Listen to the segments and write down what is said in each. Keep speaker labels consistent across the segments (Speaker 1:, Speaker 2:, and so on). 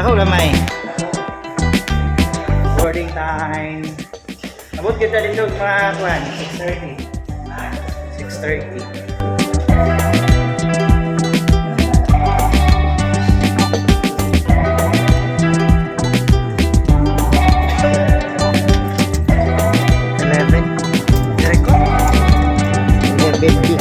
Speaker 1: Dako gamay. Boarding time. Abot kita dito mga kuan, 6:30. 6:30. 11. Direko. 11.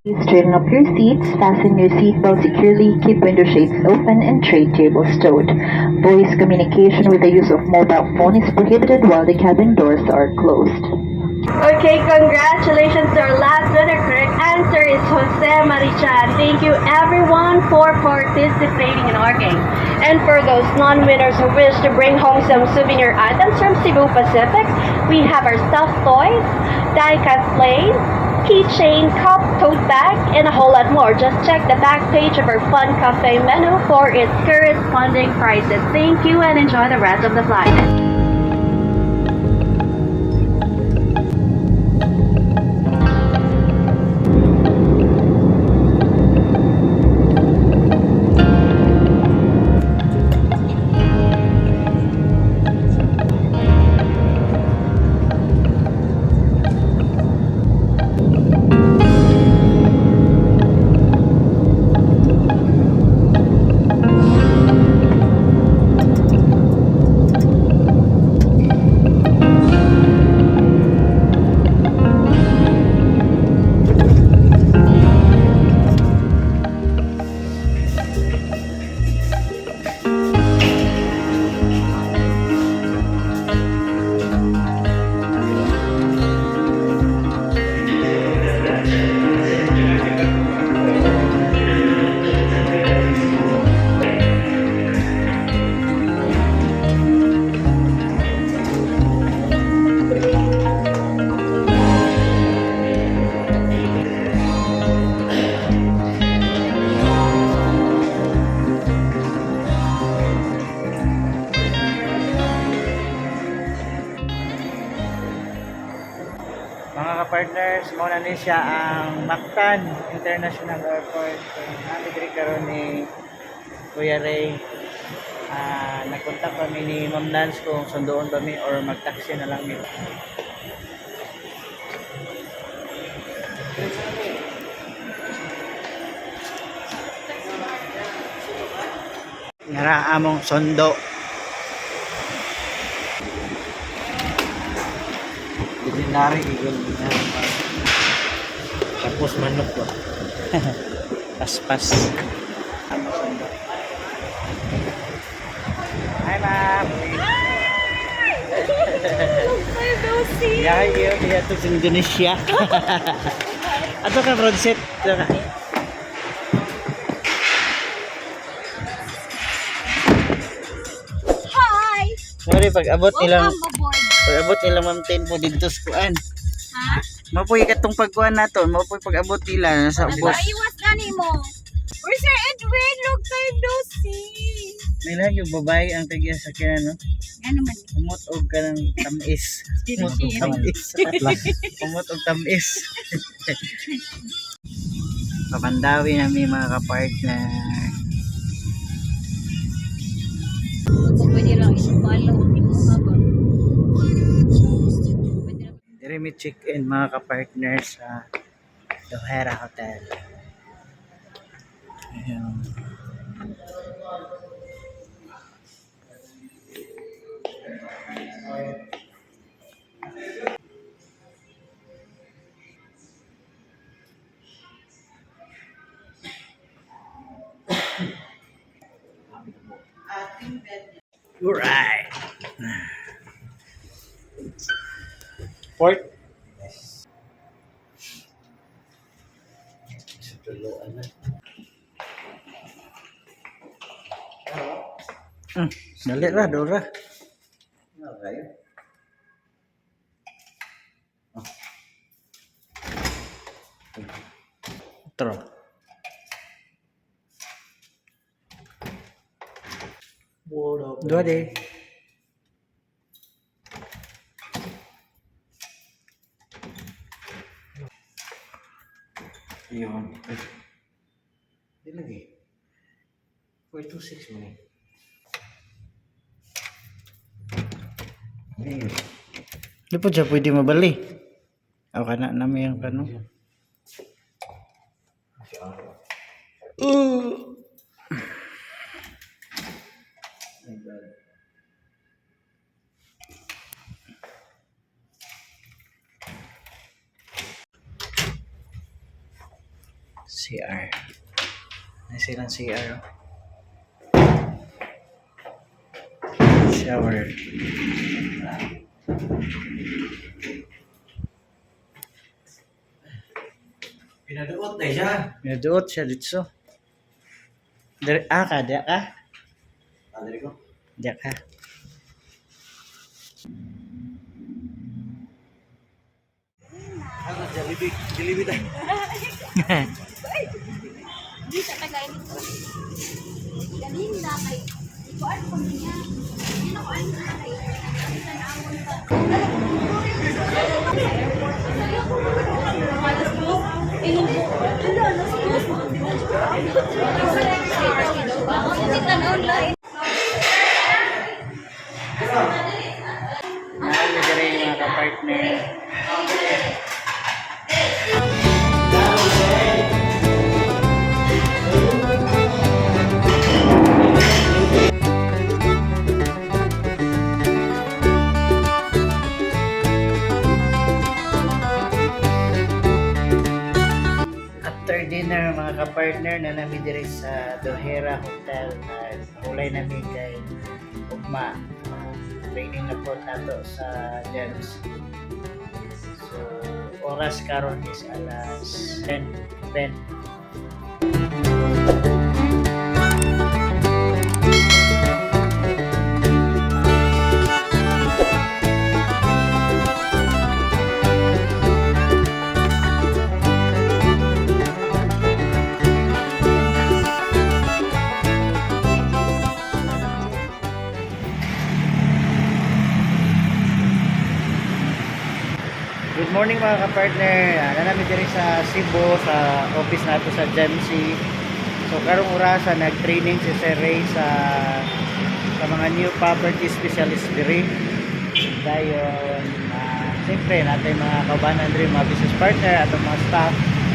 Speaker 2: Please straighten up your seats, fasten your seatbelt securely, keep window shades open, and tray tables stowed. Voice communication with the use of mobile phone is prohibited while the cabin doors are closed.
Speaker 3: Okay, congratulations to our last winner. Correct answer is Jose Marichan. Thank you everyone for participating in our game. And for those non-winners who wish to bring home some souvenir items from Cebu Pacific, we have our stuffed toys, die-cut plane, keychain, cup, tote bag, and a whole lot more. Just check the back page of our Fun Cafe menu for its corresponding prices. Thank you and enjoy the rest of the flight.
Speaker 1: Mga ka-partners, mao na ni siya ang Mactan International Airport. So, nami diri karon ni Kuya Ray. Nagkontak kami ni Ma'am Nance kung sunduon ba mi or mag-taxi na lang mi. Ngara among sundo.
Speaker 4: Legendary eagle na. Tapos manok ba?
Speaker 1: Paspas. Among sundo. Hi, ma'am. Yeah, yeah, yeah, to sa Indonesia. Ato ka road set. Ato ka.
Speaker 3: Hi!
Speaker 1: Sorry, pag abot nilang
Speaker 3: Welcome aboard.
Speaker 1: pag abot nilang Ma'am Tin po didto sa kuan.
Speaker 3: Ha?
Speaker 1: Mapoy katong pagkuan nato, mapoy pag abot nila nasa ubos.
Speaker 3: Iwas gani mo. Where's Sir Edwin? Long time no see.
Speaker 1: May lang yung babae ang tagya sa kina, no?
Speaker 3: Ano man?
Speaker 1: Umot og ka ng tamis. Umot og tamis. Umot og tamis. Pamandawi nami mga kapartner.
Speaker 3: Kung pwede lang i-follow ang imuha ba?
Speaker 1: Dire mi check-in mga kapartner sa Dohera Hotel. Ayan. Alright.
Speaker 4: Port? Sa tuluan na.
Speaker 1: Dali ra, dora.
Speaker 4: Okay.
Speaker 1: Tro. Duha de.
Speaker 4: Iyon. Ay. Di lagi. 426 man eh. Ayun.
Speaker 1: Di po siya pwede mabali. Aw kana na may ang kano.
Speaker 4: Si Aro. My God.
Speaker 1: CR. Ay silang CR. Oh. Shower.
Speaker 4: Pinaduot na siya.
Speaker 1: Naduot siya dito. Dire ah ka, diya ka.
Speaker 4: Adri ko.
Speaker 1: Diya ka.
Speaker 4: Ano, Jollibee. Jollibee tayo.
Speaker 5: Hindi sa Tagalog. Galing na kay ikuan ko niya. Hindi na ko ano na kay tanawon pa. Alas dos, ano, 2:00. Hindi tanawon lang.
Speaker 1: Naami dire mga ka-partner. After dinner mga ka-partner na nami dire sa Dohera Hotel na ulay nami kay Ugma. Training na po nato sa Gems. So, oras karon is alas 10:10. Good morning mga ka-partner. Nanami diri sa Cebu sa office nato sa GEMC. So karong orasa nag-training si Sir Ray sa mga new property specialist diri. Dayon siyempre natin mga kaubanan diri, mga business partner atong mga staff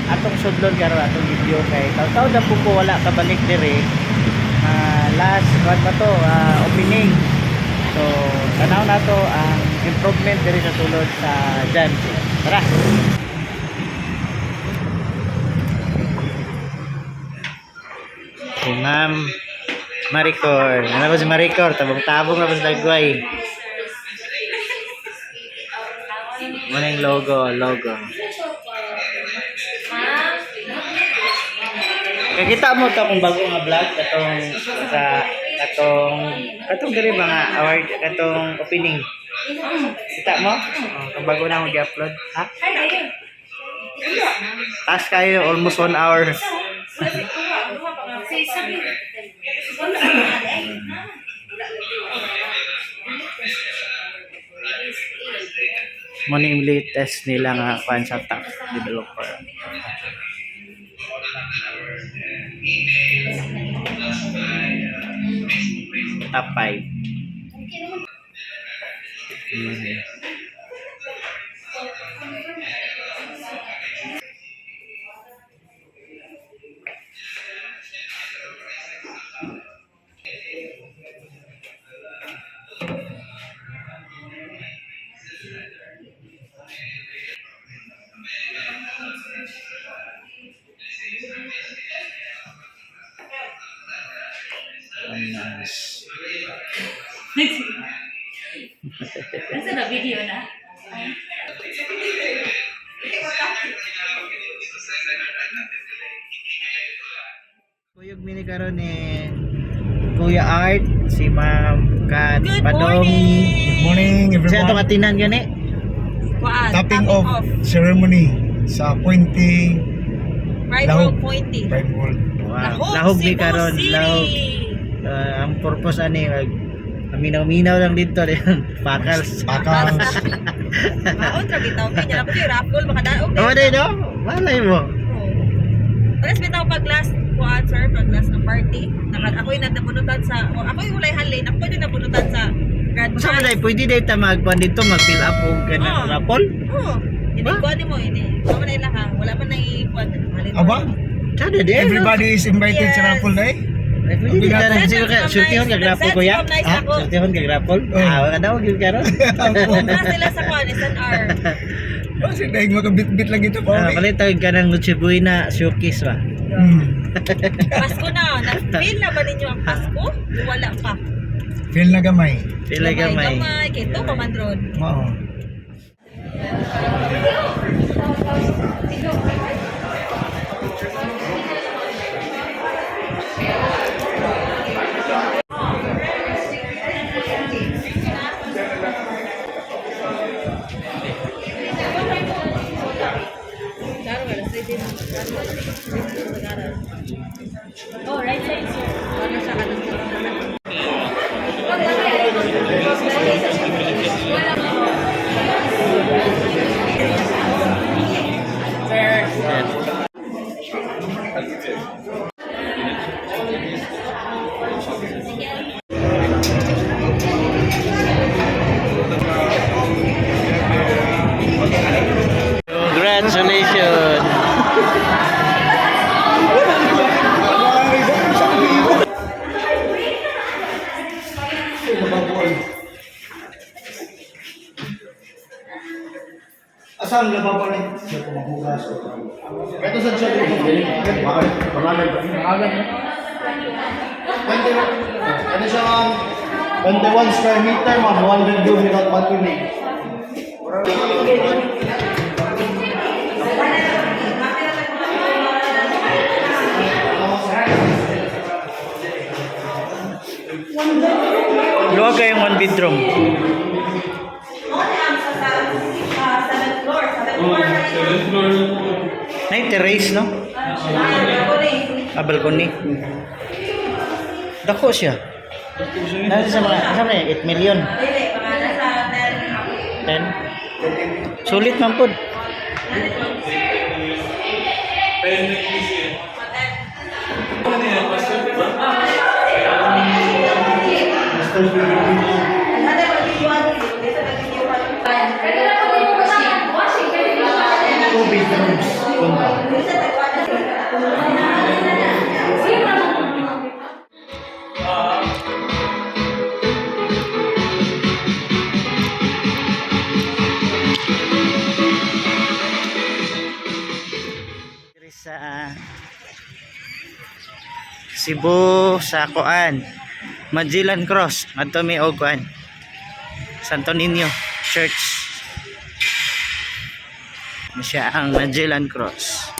Speaker 1: atong sudlon karon atong video kay taw-taw na po ko wala kabalik diri. Last one ba to, opening. So, tanaw na to ang improvement diri sa sulod sa GEMC. Tara! Si Ma'am Maricor. Ano ba si Maricor? Tabong-tabong na ba sa dagway? Muna yung logo, logo. Kakita mo to kung bago nga vlog katong sa katong katong diri mga award katong opening. Kita mo? Oh, kung bago na akong gi-upload. Ha? Taas kayo almost 1 hour. Mo ning latest nila nga kuan sa top developer. Top 5. Nice.
Speaker 5: Nasa na video na?
Speaker 1: Kuyog mini karon ni Kuya Art, si Ma'am Kat
Speaker 5: Good
Speaker 1: Padong.
Speaker 5: morning!
Speaker 6: Good morning
Speaker 1: Sa
Speaker 6: everyone.
Speaker 1: atong atinan gani.
Speaker 5: Kuan,
Speaker 6: Topping of ceremony sa Puente
Speaker 5: Pride
Speaker 6: Lahog.
Speaker 5: World Pointy.
Speaker 6: Pride World.
Speaker 1: Wow. Lahog ni
Speaker 5: Cebu
Speaker 1: karon,
Speaker 5: City.
Speaker 1: lahog. Ang purpose ani mag Minaw-minaw lang dito. Pakals.
Speaker 6: Pakals.
Speaker 7: Maon ra bitaw kay nya ako raffle makadaog.
Speaker 1: Oh, di no? Malay mo.
Speaker 7: Pares bitaw pag last kuan sir, pag last ng party, naka ako yung nadabunutan sa o ako yung ulay halin, ako yung nabunutan sa grand
Speaker 1: Unsa man
Speaker 7: prize.
Speaker 1: day pwede day ta magkuan dito mag-fill up og kanang
Speaker 7: Oo.
Speaker 1: raffle?
Speaker 7: Oo. Hindi
Speaker 1: Ba?
Speaker 7: kuan mo ini. Wala man na ila ha, wala man na i-kuan halin.
Speaker 6: Aba,
Speaker 1: Sada di.
Speaker 6: everybody is invited sa
Speaker 7: Yes.
Speaker 6: raffle day.
Speaker 1: Ay, pwede di ta
Speaker 7: Nag-send
Speaker 1: siguro ka
Speaker 7: si Ma'am
Speaker 1: sultihon
Speaker 7: Nice.
Speaker 1: kag raffle
Speaker 7: Nag-send si
Speaker 1: kuya.
Speaker 7: Ma'am Nice
Speaker 1: Ha?
Speaker 7: ako.
Speaker 1: Sultihon kag raffle?
Speaker 6: Oo.
Speaker 1: Ah, wala daw gyud karon.
Speaker 7: Punta sila sa kuan SNR.
Speaker 6: Kasi dahil makabit-bit lang ito pa.
Speaker 1: Ah, palit tawag ka ng Noche Buena showcase ba?
Speaker 7: Pasko na. Na-feel na ba ninyo ang Pasko? Wala pa.
Speaker 6: Feel na gamay.
Speaker 1: Pila gamay.
Speaker 7: Gamay. Kay to pa man ron.
Speaker 6: Oo.
Speaker 3: Oh, right side, sir.
Speaker 7: Ano siya kanang
Speaker 1: Congratulations.
Speaker 4: Asan lababo ni? Siya ko maghugas. Ito sa siya. Pangalan. Pangalan. Ano siya ma'am? 21 square meter ma'am, one bedroom without balcony.
Speaker 1: Luwag kayong one bedroom.
Speaker 7: Seventh floor. Seventh floor.
Speaker 1: Nay terrace no? Ah, balcony. Dako siya. Nasa sa mga, sa mga 8 million.
Speaker 7: Dili, mga nasa 10.
Speaker 1: 10. Sulit man pod. Two bedrooms. Condo. Diri sa Cebu sa Koan Magellan Cross adto mi og kuan Santo Niño Church. Siya ang Magellan Cross.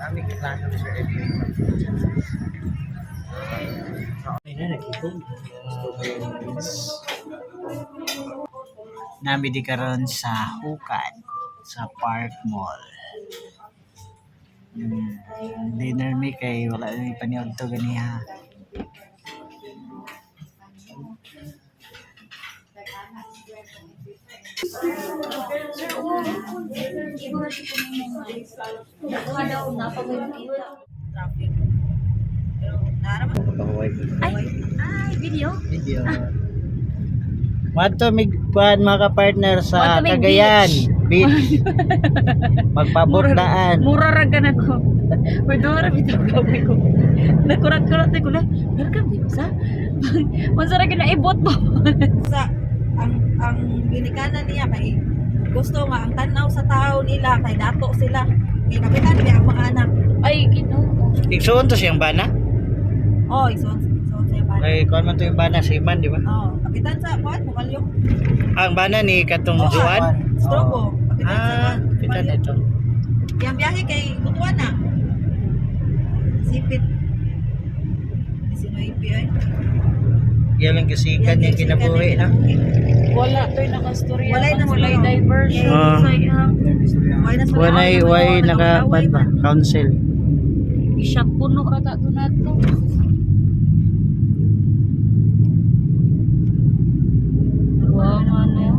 Speaker 1: Kami giplano ni Sir Edwin. Ay na nakikog. Nami di karon sa Hukan sa Park Mall. Dinner mi kay wala mi paniod to ganiha.
Speaker 7: Traffic. Pero naaraman.
Speaker 1: Ay,
Speaker 5: Ay, video.
Speaker 1: video. Wadto mig kuan mga ka-partner sa
Speaker 5: Wadto mig
Speaker 1: Cagayan Beach. Magpabot daan.
Speaker 7: Mura ra ganag ko. Pwede ra bitaw gawin ko. Nakurat-kurat ko na. Welcome di ko sa. Unsa ra gyud na ibot ba? Sa ang ginikanan niya kay gusto nga ang tan-aw sa tao nila kay dato sila. Kay kapitan kay ang mga anak.
Speaker 5: Ay, Ginoo.
Speaker 1: Igsuon to siyang bana.
Speaker 7: Oh, isuon isuon sa bana.
Speaker 1: Kay kuan man to yung bana si Iman, di ba?
Speaker 7: Oh, kapitan sa kuan mukalyok.
Speaker 1: Ang bana ni katong
Speaker 7: Oo,
Speaker 1: Juan.
Speaker 7: Strobo. Kapitan sa
Speaker 1: Ah,
Speaker 7: kuan.
Speaker 1: kapitan ito.
Speaker 7: Yang biyahe kay Butuan na. Sipit. 19 ay.
Speaker 1: Yan lang kasikan yung kinabuhi na.
Speaker 8: Wala to'y nakastorya.
Speaker 7: Walay
Speaker 8: man, walay
Speaker 7: nastorya.
Speaker 8: diversion.
Speaker 1: Ah.
Speaker 8: Sa iya.
Speaker 7: Way na sa
Speaker 1: Walay way naka kuan ba? Council.
Speaker 8: Isya puno ra ta to nato. Wow, ano?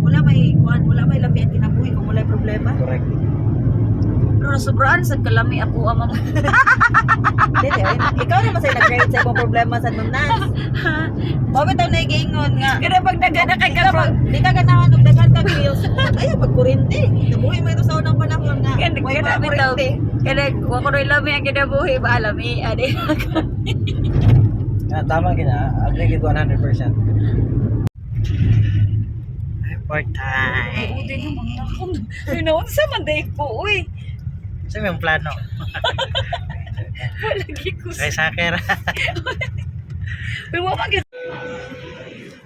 Speaker 7: Wala may kuan, wala may labi ang kinabuhi kung walay problema.
Speaker 1: Correct.
Speaker 8: Pero nasobraan sa kalami ako ang mga
Speaker 7: Dili, ay, ikaw naman say nag-create sa imong problema sa Ma'am Nance. Mao bitaw na giingon nga.
Speaker 8: Kaya pag nagana kay
Speaker 7: Di ka di ka ganahan og daghan kag bills. Ayaw pag kurente. Nabuhi mo ito sa unang panahon nga.
Speaker 8: Kaya
Speaker 7: Way
Speaker 8: kaya
Speaker 7: mga
Speaker 8: bitaw.
Speaker 7: kurente.
Speaker 8: Kaya wa ko rin lami ang kinabuhi ba lami ade.
Speaker 1: Ah, tama gina. Agree gid 100%. Airport time.
Speaker 8: Oo din naman ako. Yun sa man day ko uy.
Speaker 1: Sa may plano.
Speaker 8: Wala gi ko.
Speaker 1: Kay sakera.
Speaker 8: Uy, wa man gyud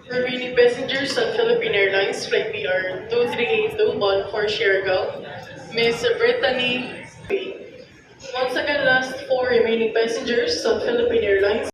Speaker 9: Remaining passengers on Philippine Airlines Flight PR 2382 bound for Siargao, Miss Brittany B. Once again, last four remaining passengers on Philippine Airlines.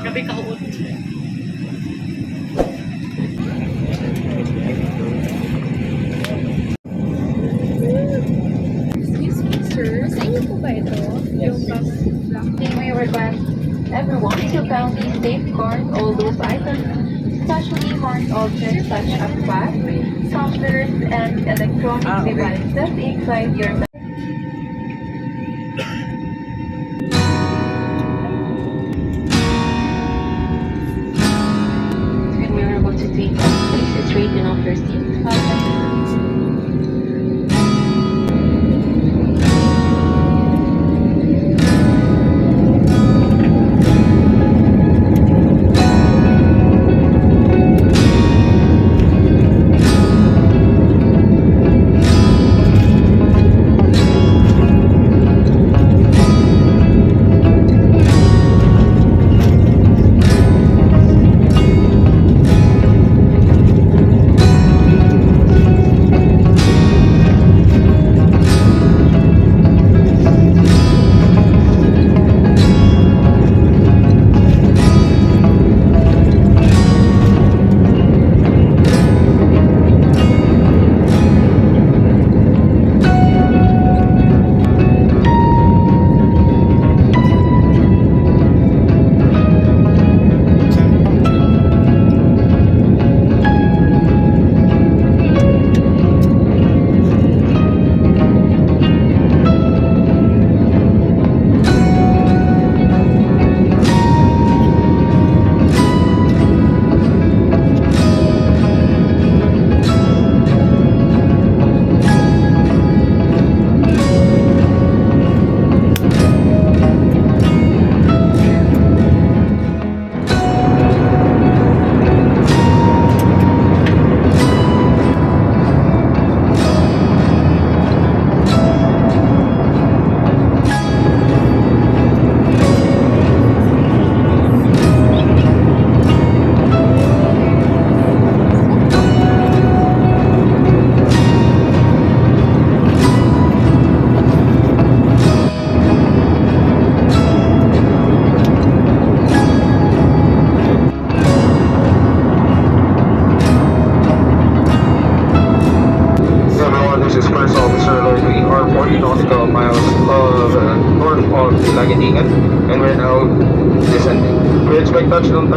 Speaker 8: Grabe ka uot.
Speaker 5: Excuse me, sir. Sa inyo po ba ito? Yung bus
Speaker 2: We request everyone to kindly safeguard all those items, especially hard objects such as bags, tumblers, and electronic devices inside your When we are about to take off, please straighten off your seat. Fasten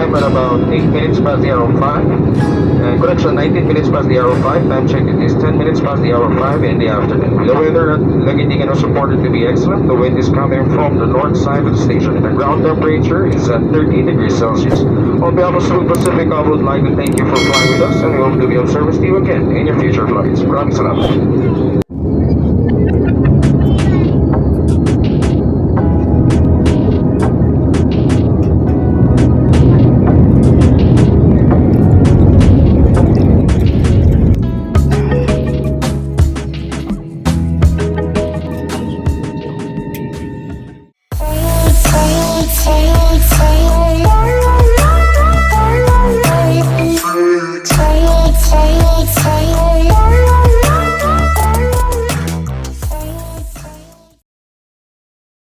Speaker 10: time at about 8 minutes past the hour of 5. Correction, 19 minutes past the hour of 5. Time check, it is 10 minutes past the hour of 5 in the afternoon. The weather at Laguindingan was reported to be excellent. The wind is coming from the north side of the station, and the ground temperature is at 13 degrees Celsius. On behalf of Cebu Pacific, I would like to thank you for flying with us, and we hope to be of service to you again in your future flights. Maraming salamat.